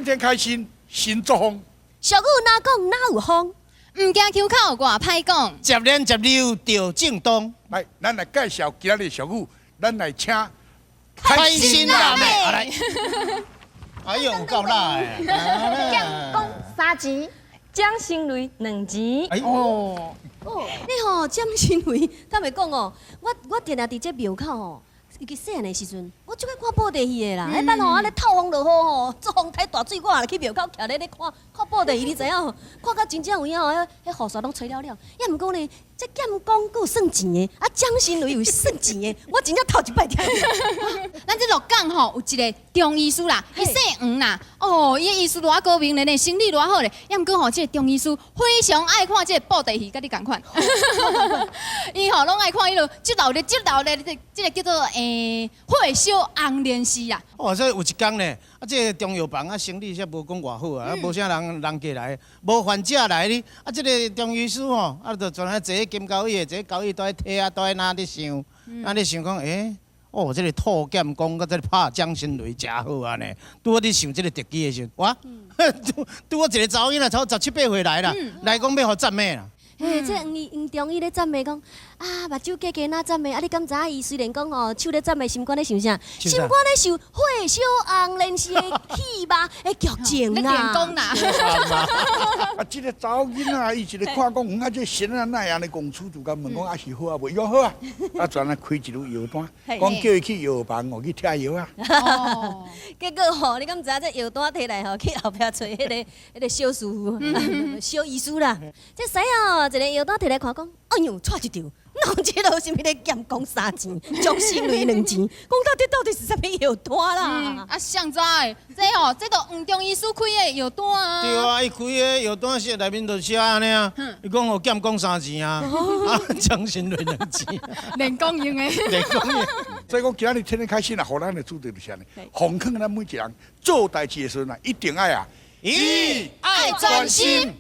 天開心新作風。俗語若講哪有風？毋驚丘口偌歹講。捷連捷溜著正當。來，咱來介紹今仔日俗語，咱來請開心辣妹。來，哎呦，有夠辣的。劍攻三錢，掌心雷兩錢。哦，哦，你吼掌心雷，坦白講哦，我定定佇這廟口吼，尤其細漢的時陣，我足愛看布袋戲的啦。彼擺吼，按呢透風落雨吼，做風台大水，我也去廟口徛咧咧看看布袋戲，你知影吼？看甲真正有影吼，彼雨傘攏吹了了。也毋過呢，這劍攻閣有算錢的，啊掌心雷有算錢的，我真正頭一擺聽。咱這鹿港吼有一个中醫師啦，伊姓黃啦。哦，伊的醫術偌高明咧呢，生理偌好咧。也毋過吼，這个中醫師非常愛看這个布袋戲，佮你仝款。伊吼攏愛看彼落，這鬧熱，這鬧熱，這个叫做火燒紅蓮師啊。哦，所以有一工呢，啊，這个中藥房啊，生理煞無講偌好啊，無啥人人過來，無患者來哩。啊，這个中醫師吼，啊，就全啊坐喺金交椅的，坐交椅都愛提啊，都愛那咧想，那咧想講，欸，哦，這个吐劍功佮這个拍掌心雷誠好啊呢。拄好咧想這个特技的時陣，哇，拄拄好一个查某囡仔，差17、8歲來啦，來講欲予讚美啦。嘿，這黃醫黃中醫咧讚美講，啊，目睭加加哪讚美，啊，你敢知影伊雖然講吼，手咧讚美，心肝咧想啥？心肝咧想火燒紅蓮師的戲肉的劇情咧啦。練功啦。啊，這个查某囡仔，伊一个看講，啊，這神啊，哪會按呢戇出，就共問講啊是好啊無？伊講好啊，啊，全來開一攄藥單，講叫伊去藥房哦去拆藥啊。結果吼，你敢知影這藥單提來吼，去後壁揣彼個小師傅、小醫師啦。這師哦，一个藥單提來看講，哎喲，掣一條，哪有這落啥物咧劍攻三錢，掌心雷兩錢，講到底到底是啥物藥單啦？啊，誰知？這吼，這都黃中醫師開的藥單啊。對啊，伊開的藥單寫內面就寫按呢啊，伊講哦劍攻三錢啊，啊掌心雷兩錢，練功用的。練功用。所以講今仔日天天開心啊，予咱的主題就是按呢，奉勸咱每一個人做代誌的時陣啊，一定愛啊，一愛專心，